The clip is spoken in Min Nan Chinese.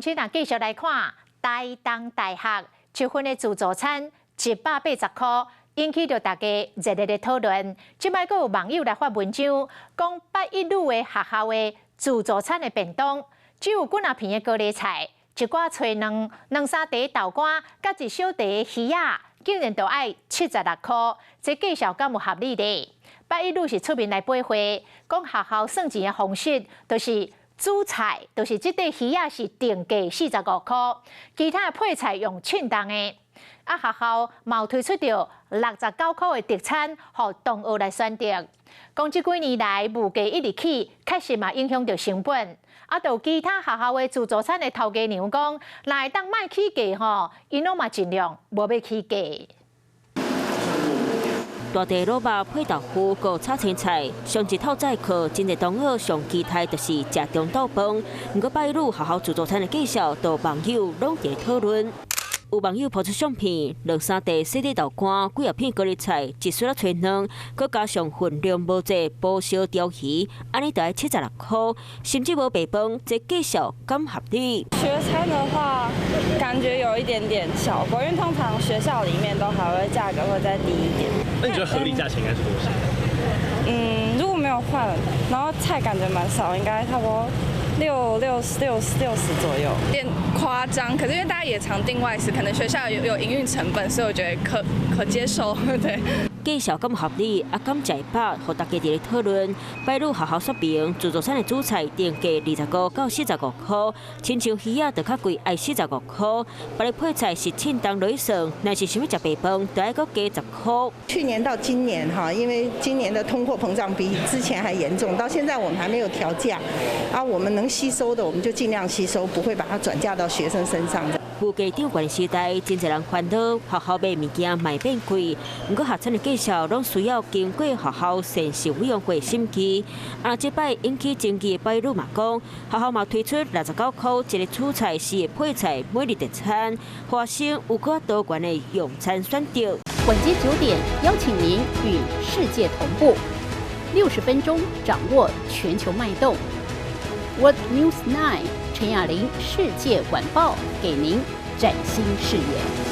請咱繼續來看台東大學一份的自助餐180塊，引起著大家熱烈的討論。這擺閣有網友來發文章，講八一女的學校的自助餐的便當，只有幾若片的高麗菜、一寡炊卵、兩三塊豆乾，佮一小塊魚仔，竟然都愛76塊，這價數敢有合理咧？八一女是出面來駁話，講學校算錢的方式，就是主菜，就是這塊魚仔是定價45塊，其他的配菜用稱重的。啊，學校嘛有推出著69塊的特餐，予同學來選擇。講這幾年來物價一直起，確實嘛影響著成本。啊，就其他學校的自助餐的頭家娘講，若會當莫起價吼，𪜶攏嘛盡量無欲起價。大塊滷肉配豆腐，閣炒青菜。上一透早課，真濟同學上期待就是食中晝飯。毋過八一女學校自助餐的價數，都網友攏佇討論。有網友 po 出相片，兩三塊細塊豆乾，幾仔片高麗菜，一撮仔炊卵，閣加上份量無濟蒲燒鯛魚，按呢就愛76塊，甚至無白飯，這價數敢合理？學餐的話，感覺有一點點小貴，因為通常學校裡面都還會價格會再低一點。那你覺得合理價錢應該是多少？如果沒有換，然後菜感覺蠻少，應該差不多六六六60左右。有點誇張，可是因為大家也常訂外食，可能學校有營運成本，所以我覺得可接受。對。價數敢合理？啊，敢食會飽？予大家佇咧討論。八一女學校說明，自助餐的主菜定價25到45塊，親像魚仔就較貴，愛45塊。別的配菜是稱重來算，若是想欲食白飯，就愛閣加10塊。去年到今年哈，因為今年的通貨膨脹比之前還嚴重，到現在我們還沒有調價，啊，我們能吸收的我們就盡量吸收，不會把它轉嫁到學生身上。物價漲懸時代，真濟人煩惱學校買物件嘛會變貴。毋過學餐的價數攏需要經過學校膳食委員會審議。啊，這擺引起爭議的八一女嘛講，學校嘛推出69塊一個主菜、四個配菜，每日特餐，學生有較多元的用餐選擇。晚間9點，邀請您與世界同步，60分鐘掌握全球脈動。World News 9 陳雅玲世界晚報，給您嶄新視野。